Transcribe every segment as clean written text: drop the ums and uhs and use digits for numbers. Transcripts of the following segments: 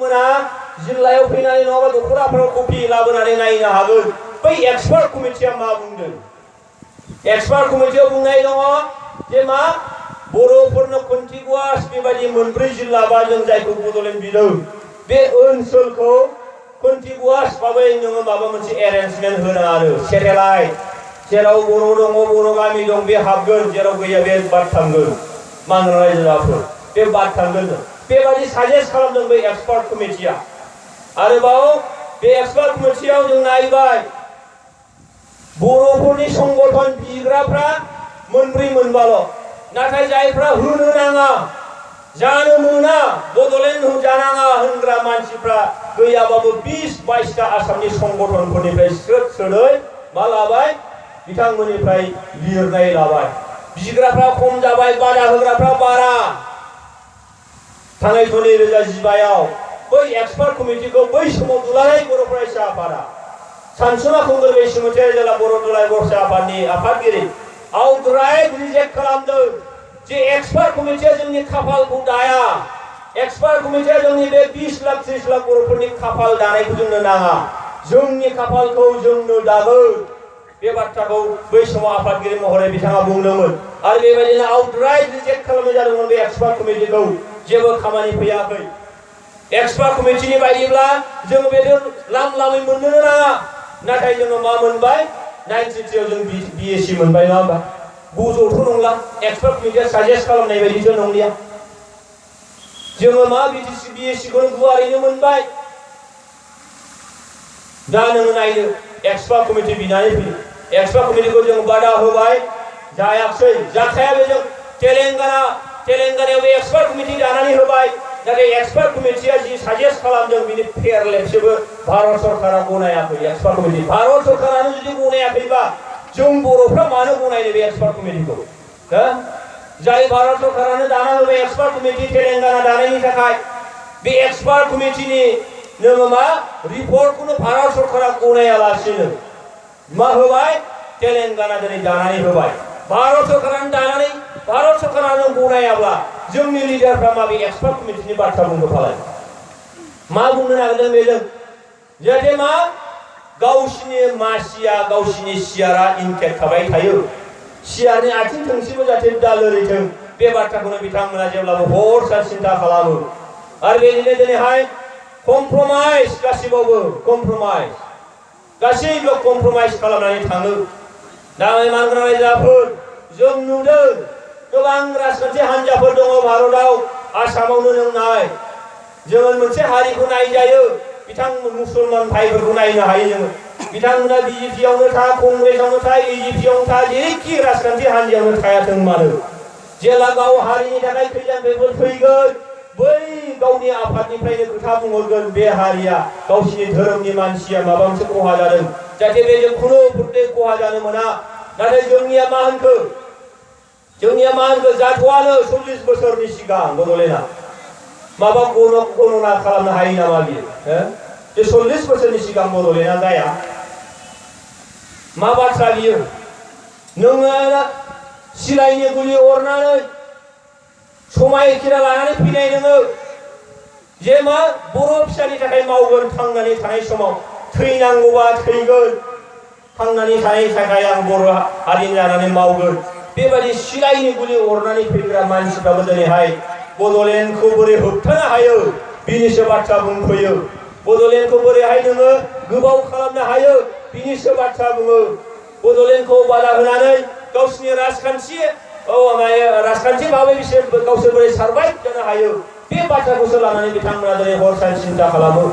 नोंथांमोना जिल्लायाव फैनानै नङाबा दख'राफोराव कपि लाबोनानै नायनो हागोन बै एक्सपार्ट कमिटिया मा बुंदों एक्सपार्ट कमिटियाव बुंनाय दङ जे मा बर'फोरनो कन्टिगुवास बेबायदि मोनब्रै जिल्ला बा जों जायखौ बड'लेण्ड बिदों बे ओनसोलखौ कन्टिगुवास भाबै नोङो माबा मोनसे एरेन्जमेन्ट होनो आरो सेटेलाइट जेराव बर' दङ बर' गामि दं बे हाबगोन जेराव गैया बे बाद थांगोन मानग्रा रायजोफोर बे बाद थांगोन बेबायदि साजेस्ट खालामदों बे एक्सपार्ट कमिटिया आरोबाव बे एक्सपार्ट कमिटियाव जों नायबाय बर'फोरनि संगठन बिग्राफ्रा मोनब्रै मोनबाल' नाथाय जायफ्रा होनो नाङा जानो मोना बड'लेण्ड जानाङा होनग्रा मानसिफ्रा गैयाबाबो 20-22टा आसामनि संगठनफोरनिफ्राय सोदै मा लाबाय बिथांमोननिफ्राय लिरनाय लाबाय बिग्राफ्रा खम जाबाय बादा होग्राफ्रा बारा थांनाय 2015आव बै एक्सपार्ट कमिटिखौ बै समाव दुलाराय बर' फरायसा आफादा सानसुमा खुंगुर बसुमतारी जिल्ला बर' दुलाराय फरायसा आफादनि आफादगिरि आउटराइट रिजेक्ट खालामदों जे एक्सपार्ट कमिटिया जोंनि खाफालखौ दाया एक्सपार्ट कमिटिया जोंनि बे 20 लाख 30 लाख बर'फोरनि खाफाल दानायखौ जोंनो नाङा जोंनि खाफालखौ जोंनो दागोन बे बाथ्राखौ बै समाव आफादगिरि महरै बिथाङा बुंदोंमोन आरो बेबायदिनो आउटराइट रिजेक्ट खालामनाय जादोंमोन बे एक्सपार्ट कमिटिखौ जेबो खामानि फैयाखै एक्सपार्ट कमिटिनि बायदिब्ला जों बेखौ लामै मोननो नाङा नाथाय जोङो मा मोनबाय 93 आव जों बिएससि मोनबाय नङा होमबा गोजौथ' नंला एक्सपार्ट कमिटिया साजेस्ट खालामनाय बायदिसो नंलिया जोङो मा बिएससि खौनो गुवारैनो मोनबाय दा नोङो नायदो एक्सपार्ट कमिटि बिनानै फैयो एक्सपार्ट कमिटिखौ जों बादा होबाय जायाखै जाखाया बे जों तेलेंगानायाव बे एक्सपार्ट कमिटि दानानै होबाय नाथाय एक्सपार्ट कमिटिया जि साजेस्ट खालामदों बिनि फेयारलेसबो भारत सरकारा गनायाखै एक्सपार्ट कमिटि भारत सरकारानो जुदि गनायाखैबा जों बर'फ्रा मानो गनायनो बे एक्सपार्ट कमिटिखौ जाय भारत सरकारानो दाना होबाय एक्सपार्ट कमिटि तेलेंगाना दानायनि थाखाय बे एक्सपार्ट कमिटिनि नोङो मा रिपर्टखौनो भारत सरकारा गनायालासिनो मा होबाय तेलेंगाना दिनै दानानै होबाय भारत सरकारानो दानानै भारत सरकारानो गनायाब्ला जोंनि लिडारफ्रा मा बे एक्सपार्ट कमिटिनि बाथ्रा बुंनो फालाय मा बुंनो नागिरदों बेजों जाहाथे मा गावसिनि मासिया गावसिनि सियारा इनटेक्ट थाबाय थायो सियारनि आथिं थोंसेबो जाहाथे दा लोरैथों बे बाथ्राखौनो बिथांमोना जेब्लाबो हर सान सिन्था खालामो आरो बेनिनो दिनैहाय कमप्रमाइज गासिबावबो कमप्रमाइज गासैबो कमप्रमाइज खालामनानै थाङो दा मानग्रा रायजोफोर जों नुदों गोबां राजखान्थि हान्जाफोर दङ भारतआव आसामावनो नों नाय जोङो मोनसे हारिखौ नायजायो बिथांमोन मुसलमान भाइफोरखौ नायनो हायो जोङो बिथांमोना बिजेपियावनो था कंग्रेसआवनो था एजिपियावनो था जेखि राजखान्थि हान्जायावनो थायाथों मानो जेला गाव हारिनि थाखाय खैदां खैफोद फैगोन बै गावनि आफादनिफ्रायनो खोथा बुंहरगोन बे हारिया गावसिनि धोरोमनि मानसिया माबा मोनसे खहा जादों जाहाथे बेजों खुनु फुरथे खहा जानो मोना नाथाय जोंनिया मा होनखो जाथ'आनो 40 बोसोरनि सिगां बड'लेण्डआ माबा गणना खालामनो हायो नामा बियो जे 40 बोसोरनि सिगां बड'लेण्डआ जाया मा बाथ्रा बियो नोङो सिलाइनि गुलि अरनानै समायखिरा लानानै फैनाय नोङो जे मा बर' फिसानि थाखाय मावगोन थांनानै थानाय समाव थैनांगौबा थैगोन थांनानै थानायनि थाखाय आं बर' हारिनि जानानै मावगोन बेबायदि सिलाइनि गुलि अरनानै फैग्रा मानसिफ्राबो दिनैहाय बड'लेण्डखौ बोरै होबथानो हायो बिनिसो बाथ्रा बुंफैयो बड'लेण्डखौ बोरैहाय नोङो गोबाव खालामनो हायो बिनिसो बाथ्रा बुङो बड'लेण्डखौ बादा होनानै गावसिनि राजखान्थि भाबै बिसोर गावसोर बोरै सारभाइभ जानो हायो बे बाथ्राखौसो लानानै बिथांमोना दिनै हर सान सिन्था खालामो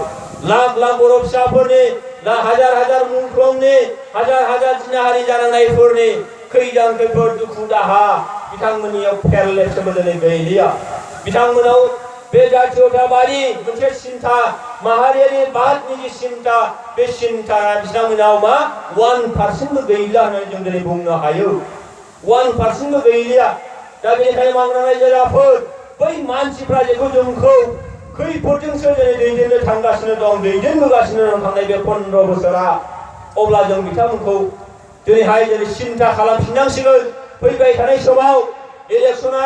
लाख लाख बर' फिसाफोरनि हाजार हाजार मुंख्लंनि हाजार जिनाहारि जानांनायफोरनि खैदां खैफोद दुखु दाहा बिथांमोननियाव फेरलेबसेबो दिनै गैलिया बिथांमोनाव बे जातीयताबादि मोनसे सिन्था माहारियारि बादनि जि सिन्था बे सिन्थाया बिथांमोनाव मा 1% गैला होननानै जों दिनै बुंनो हायो 1% गैलिया दा बेनिखायनो मावग्रा रायजोफोर बै मानसिफ्रा जेखौ जोंखौ खैफोदजोंसो दिनै दैदेननो थांगासिनो दं दैदेनबोगासिनो दं थांनाय बे 15 बोसोरा अब्ला जों बिथांमोनखौ दिनैहाय दिनै सिन्था खालामफिननांसिगोन फैबाय थानाय समाव इलेक्सना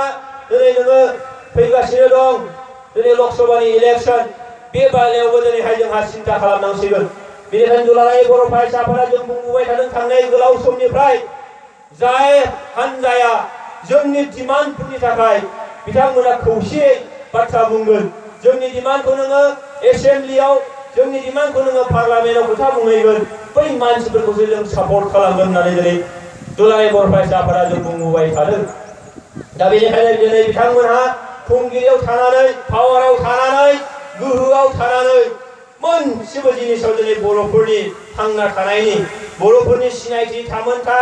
दिनै नोङो फैगासिनो दं दिनै लकसभानि इलेक्सन बे बालायावबो दिनैहाय जोंहा सिन्था खालामनांसिगोन बेनिखायनो दुलाराय बर' फरायसाफोरा जों बुंबोबाय थादों थांनाय गोलाव समनिफ्राय जाय हान्जाया जोंनि डिमान्डफोरनि थाखाय बिथांमोना खौसेयै बाथ्रा बुंगोन जोंनि डिमान्डखौ नोङो एसेम्बलियाव जोंनि डिमान्डखौ नोङो पार्लामेन्टआव खोथा बुंहैगोन बै मानसिफोरखौसो जों सापर्ट खालामगोन होननानै दिनै दुलाराय बर' फरायसाफोरा जों बुंबोबाय थादों दा बेनिखायनो दिनै बिथांमोनहा खुंगिरियाव थानानै पावाराव थानानै गोहोआव थानानै मोनसेबो जिनिसाव दिनै बर'फोरनि थांना थानायनि बर'फोरनि सिनायथि थामोनथा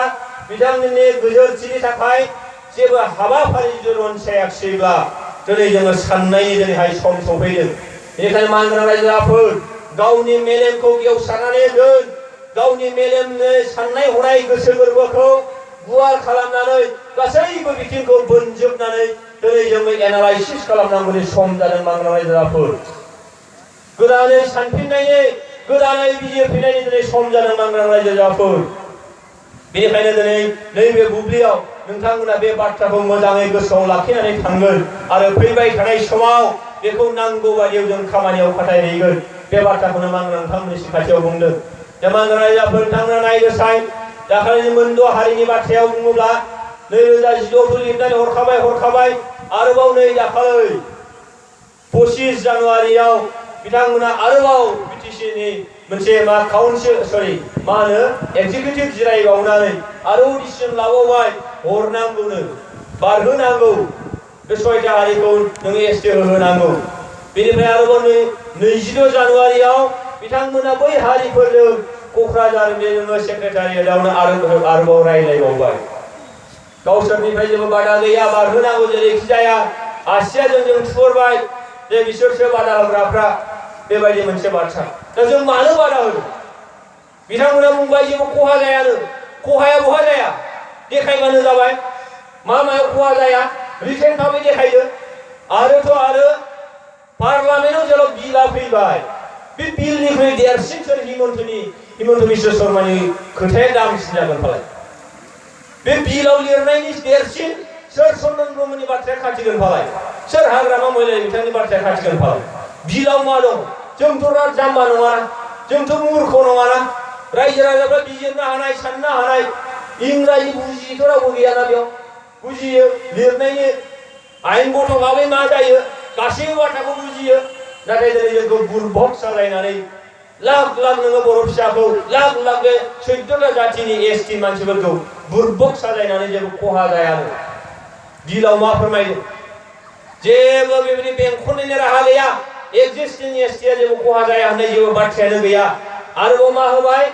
बिथांमोननि गोजोरथिनि थाखाय जेबो हाबाफारि रनसायाखैब्ला दिनै जोङो साननायनि दिनैहाय सम सफैदों बेनिखायनो मानगोनां रायजोफोर गावनि मेलेमखौ गेवसारनानै दोन गावनि मेलेमनि साननाय हनाय गोसो गोरबोखौ गुवार खालामनानै गासैबो बिथिंखौ बोनजोबनानै दिनै जोङो एनालाइसिस खालामनांगौनि सम जादों मानगोनां रायजोफोर गोदानै सानफिननायनि गोदानै बिजिरफिननायनि दिनै सम जादों मानगोनां रायजोफोर बेनिखायनो दिनै नैबे बुब्लियाव नोंथांमोना बे बाथ्राखौ मोजाङै गोसोआव लाखिनानै थांगोन आरो फैबाय थानाय समाव बेखौ नांगौ बादियाव जों खामानियाव खाथायहैगोन बे बाथ्राखौनो मानगोनां नोंथांमोननि खाथियाव बुंदों दा मानगोनां रायजोफोर नोंथांमोना नायदोसाय दाखालि मोनद' हारिनि बाथ्रायाव बुङोब्ला 2016 लिरनानै हरखाबाय आरोबाव नै दाखालि 25 जानुवारियाव बिथांमोना आरोबाव बिटिसिनि मोनसे एक्जिकिउटिभ जिरायबावनानै आरोबाव डिसिजन लाबावबाय हरनांगौनो बारहोनांगौ बे 6टा हारिखौ नोङो एसटि होनांगौ बेनिफ्राय आरोबाव 22 जानुवारियाव बिथांमोना बै हारिफोरजों क'क्राझार जोङो सेक्रेटारियेटआवनो आरोबाव रायज्लायबावबाय गावसोरनिफ्राय जेबो बादा गैया बारहोनांगौ जेरैखि जाया आसियाजों जों थुहरबाय जे बिसोरसो बादा होग्राफ्रा बेबायदि मोनसे बाथ्रा दा जों मानो बादा होदों बिथांमोना बुंबाय जेबो खहा जायानो खहाया बहा जाया देखायबानो जाबाय मायाव खहा जाया रिटेन भाबै देखायदो आरो पार्लामेन्टआव जेराव बिलआ फैबाय बे बिलनिख्रुइ देरसिन सोर हिमन्त बिश्व शर्मानि खोथाया दामसिन जागोन फालाय बे बिलआव लिरनायनि देरसिन सोर चन्दन ब्रह्मनि बाथ्राया खाथिगोन फालाय सोर हाग्रामा महिलारि बिथांनि बाथ्राया खाथिगोन फालाय बिलआव मा दं जोंथ' जाम्बा नङा जोंथ' मूर्ख नङाना रायजो राजाफ्रा बिजिरनो हानाय साननो हानाय इंराजि बुजियैथ' रावबो गैयाना बेयाव बुजियो लिरनायनि आयेनगत भाबै मा जायो गासैबो बाथ्राखौ बुजियो नाथाय दिनै जोंखौ बुरबक सालायनानै लाख नोङो बर' फिसाखौ लाख बे 14टा जातिनि एसटि मानसिफोरखौ बुरबक सालायनानै जेबो खहा जायानो बिलआव मा फोरमायदों जेबो बेबायदि बेंखननायनि राहा गैया एक्जिस्टिं एसटिआ जेबो खहा जाया होननाय जेबो बाथ्रायानो गैया आरोबाव मा होबाय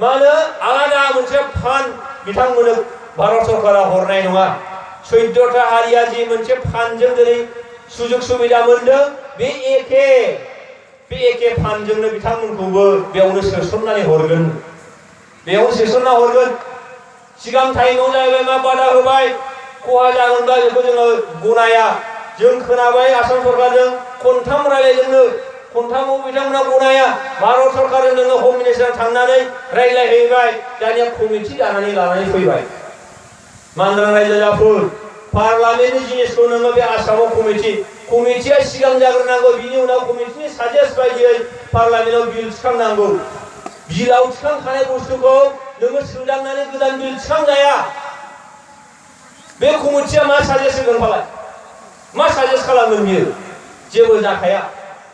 मानो आलादा मोनसे फान्ड बिथांमोननो भारत सरकारा हरनाय नङा 14टा हारिया जि मोनसे फान्डजों दिनै सुजुग सुबिदा मोनदों बे एखे फान्डजोंनो बिथांमोनखौबो बेयावनो सोसननानै हरगोन सिगां टाइमाव जाहैबाय मा बादा होबाय खहा जागोनब्ला बेखौ जोङो गनाया जों खोनाबाय आसाम सरकारजों खनथाम रायलायदोंनो खनथामाव बिथांमोना गनाया भारत सरकारजों नोङो हम मिनिस्टार थांनानै रायलायहैबाय दानिया कमिटि दानानै लानानै फैबाय मानगोनां रायजोफोर पार्लामेन्टनि जिनिसखौ नोङो बे आसामाव कमिटिया सिगां जाग्रोनांगौ बिनि उनाव कमिटिनि साजेस्ट बायदियै पार्लामेन्टआव बिल थिखांनांगौ बिलआव थिखांखानाय बुस्थुखौ नोङो सोदांनानै गोदान बिल थिखांजाया बे कमिटिया मा साजेस्ट होगोन फालाय मा साजेस्ट खालामगोन बियो जेबो जाखाया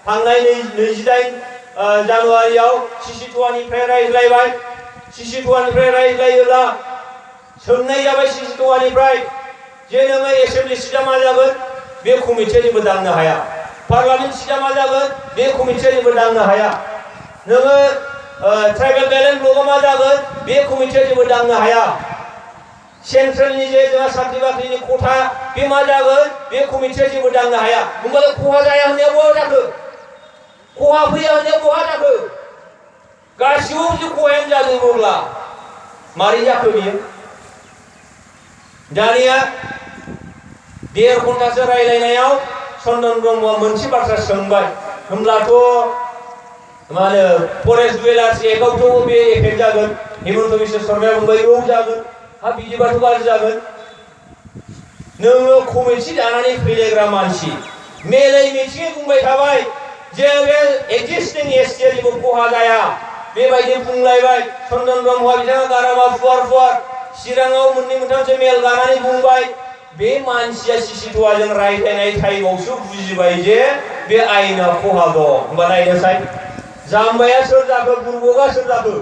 थांनाय 28 जानुवारियाव सिसिटुवानिफ्राय रायज्लायोब्ला सोंनाय जाबाय सिसिटुवानिफ्राय जे नोङो एसेम्बलि सिटआ मा जागोन बे कमिटिया जेबो दांनो हाया पार्लामेन्ट सिटआ मा जागोन बे कमिटिया जेबो दांनो हाया नोङो ट्राइबेल बेलेन्स ब्लकआ मा जागोन बे कमिटिया जेबो दांनो हाया सेन्ट्रेलनि जे जोंहा साख्रि बाख्रिनि खथा बे मा जागोन बे कमिटिया जेबो दांनो हाया होमबालाय खहा जाया होननाया बहा जाखो खहा फैया होननाया बहा जाखो गासिबो जुदि खहायानो जाजोबोब्ला मारै जाखो बियो दानिया 1.5 घन्टासो रायलायनायाव चन्दन ब्रह्मआ मोनसे बाथ्रा सोंबाय होमब्लाथ' मा होनो फरेस्ट डुवेलार्स एक्टआवथ' बे एफेक्ट जागोन हिमन्त बिश्व शर्माया बुंबाय औ जागोन हा बिदिबाथ' गाज्रि जागोन नोङो कमिटि दानानै फैलायग्रा मानसि मेलै मिथिङै बुंबाय थाबाय जे बे एक्जिस्टिं एसटिआ जेबो खहा जाया बेबायदि बुंलायबाय चन्दन ब्रह्मआ बिथाङा गारामा फुवार चिराङाव मोननै मोनथामसो मेल गानानै बुंबाय बे मानसिया सिसिथुआजों रायज्लायनाय टाइमावसो बुजिबाय जे बे आयेना खहा दं होनबा नायनोसै जाम्बाया सोर जाखो बुर्बकआ सोर जाखो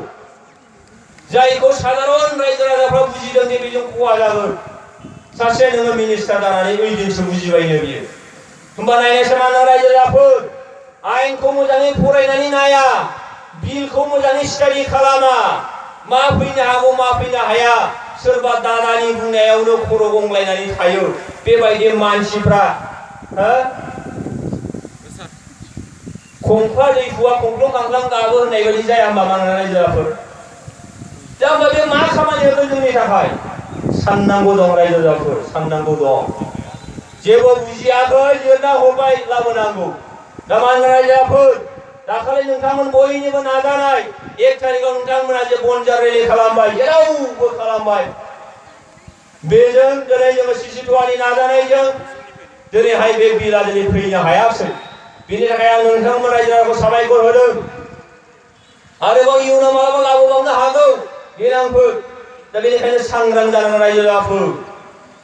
जायखौ साधारन रायजो राजाफ्रा बुजिदों जे बेजों खहा जागोन सासे नोङो मिनिस्टार जानानै ओइदिनसो बुजिबायनो बियो होनबा नायनोसै मानो रायजो राजाफोर आयेनखौ मोजाङै फरायनानै नाया बिलखौ मोजाङै स्टाडि खालामा मा फैनो हागौ मा फैनो हाया सोरबा दादानि बुंनायावनो खर' गंग्लायनानै थायो बेबायदि मानसिफ्रा खंख्ला दैखुआ खंख्लं खांख्लां गाबो होननाय बायदि जाया होनबा मानोना रायजो राजाफोर दा होनबा बे मा खामानि होगोन जोंनि थाखाय साननांगौ दं रायजो राजाफोर साननांगौ दं जेबो बुजियाखै लिरना हरबाय लाबोनांगौ दा मानोना रायजो राजाफोर दाखालि नोंथांमोन बयनिबो नाजानाय 1 तारिखआव नोंथांमोना जे बनजार रेलि खालामबाय जेरावबो खालामबाय बेजों दिनै जोङो सिसिथुआनि नाजानायजों दिनैहाय बे बिला दिनै फैनो हायाखै बेनि थाखाय आं नोंथांमोन रायजो राजाखौ साबायखर होदों आरोबाव इयुनाव मालाबा लाबोबावनो हागौ देनांफोर दा बेनिखायनो सांग्रां जानांगोन रायजो राजाफोर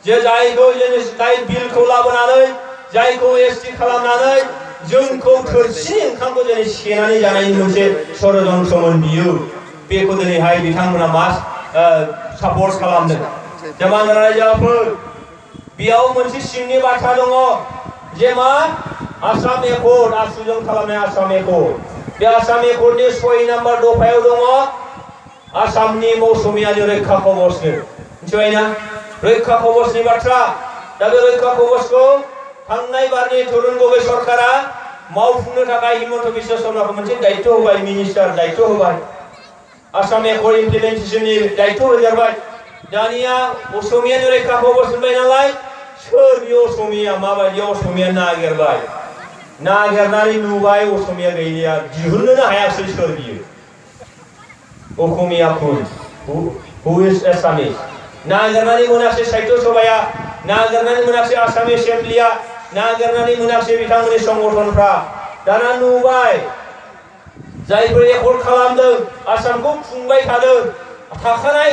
जे जायखौ जोङो जाय बिलखौ लाबोनानै जायखौ एसटि खालामनानै जोंखौ थोरसिनि ओंखामखौ दिनै सेनानै जानायनि मोनसे षड़यन्त्रमोन बियो बेखौ दिनैहाय बिथांमोना मा सापर्ट खालामदों दा मानोना रायजो राजाफोर बेयाव मोनसे सिंनि बाथ्रा दङ जे मा आसाम एकर्ड आसुजों खालामनाय आसाम एकर्ड बे आसाम एकर्डनि 6 नम्बर दफायाव दङ आसामनि मौसुमियारि रैखा कवचनो मिथिबायना रैखा कवचनि बाथ्रा दा बे रैखा कवचखौ थांनाय बारनि तरुण गगৈ सरकारा मावफुंनो थाखाय हिमन्त बिश्व शर्माखौ मोनसे दायित्व होबाय मिनिस्टार दायित्व होबाय आसाम एकर्ड इमप्लिमेन्टेसननि दायित्व होजाबाय दानिया असमियानि रैखा कवच होनबाय नालाय सोर बे असमिया माबायदि असमिया नागिरबाय नागिरनानै नुबाय असमिया गैलिया दिहुननोनो हायासै सोर बियो असमिया हु इज एसामिस नागिरनानै मोनासै साहित्य सभाया नागिरनानै मोनासै आसाम एसेम्ब्लिया नागिरनानै मोनासै बिथांमोननि संगठनफ्रा दाना नुबाय जायफोर एकर्ड खालामदों आसामखौ खुंबाय थादों थाखानाय